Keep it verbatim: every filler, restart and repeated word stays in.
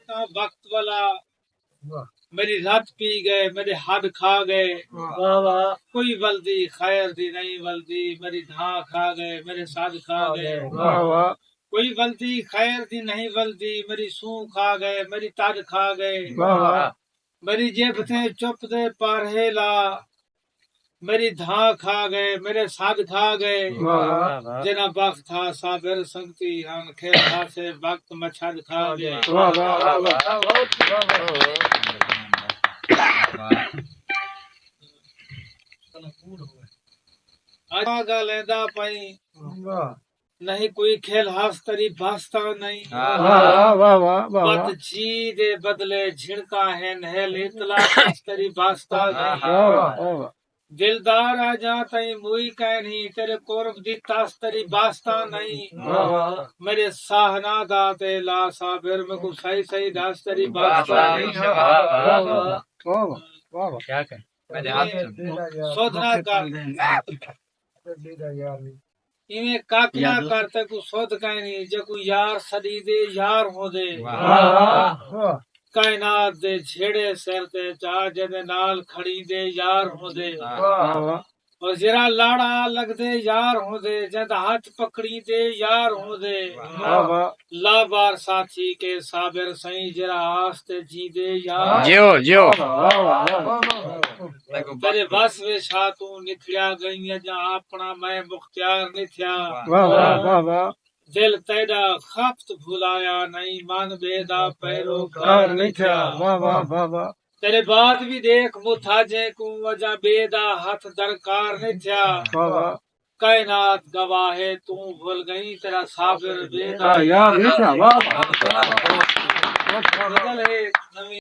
تاں وقت والا۔ میݙی رت پی ڳئے، میݙے ہݙ کھا ڳئے۔ واہ واہ۔ کوئی ولدی خیر دی نہیں ولدی، میݙی دھاں کھا ڳئے، میݙے سݙ کھا ڳئے۔ واہ واہ۔ کوئی ولدی خیر دی نہیں ولدی، میݙی سونہہ کھا ڳئے، میݙی تݙ کھا ڳئے۔ واہ واہ۔ میݙی جیب تے چپ دے پارہے لا، میݙی دھاں کھا ڳئے، میݙے سݙ کھا ڳئے۔ واہ واہ۔ جنہاں بخت ہا صابر سنگتی ہن، کھیل ہاسے وقت مچھد کھا ڳئے۔ واہ واہ واہ واہ۔ اڄ ڳالھیندا پئیں، واہ۔ نہیں کوئی کھیل ہاس تری باستا نہیں۔ واہ واہ واہ واہ واہ۔ بد جی دے بدلے جھڑکاں ہن، ہل اتلا ہاس تری باستا نہیں۔ واہ واہ واہ واہ۔ دلدار آ جاں تئیں موئی کائنی، تیرے قرب دی تاس تری باستا نہیں۔ واہ واہ۔ میݙے ساہ نہ دا تے لا صابر، میکوں صحیح صحیح ݙس تری باستا نہیں۔ واہ واہ واہ واہ۔ کیا کہ سودھ نہ کر۔ ایویں کک نہ کر، تیکوں سودھ کائنی، جیکوں یار سݙیندے یار ہوندے۔ واہ۔ کائنات دے جھیڑے سر تے چا، جیندے نال کھڑیندے یار ہوندے۔ واہ۔ اور جیڑھا لاڑا لڳدے یار ہوندے، جیندا ہتھ پکڑیندے یار ہوندے۔ واہ واہ۔ لابار ساتھی کے صابر سئیں، جیڑھا آس تے جیندے یار۔ جیو، جیو۔ واہ واہ واہ واہ۔ تیݙے وس وچ ہا توں نکھڑیا ڳئیں، اڄاں اپݨا میں مختیار نہیں تھیا۔ واہ واہ واہ واہ۔ دل تیݙا خفت بھلایا نہیں، من ٻئے دا پیروکار نہیں تھیا۔ واہ واہ واہ واہ۔ تیݙے بعد وی ݙیکھ متھاجیں کوں، اڄاں ٻئے دا ہتھ درکار نہیں تھیا۔ واہ واہ۔ کائنات گواہ ہے توں بھل ڳئیں، تیݙا صابر ٻئے دا آ یار، اچھا، واہ واہ۔ بدل ہے نویں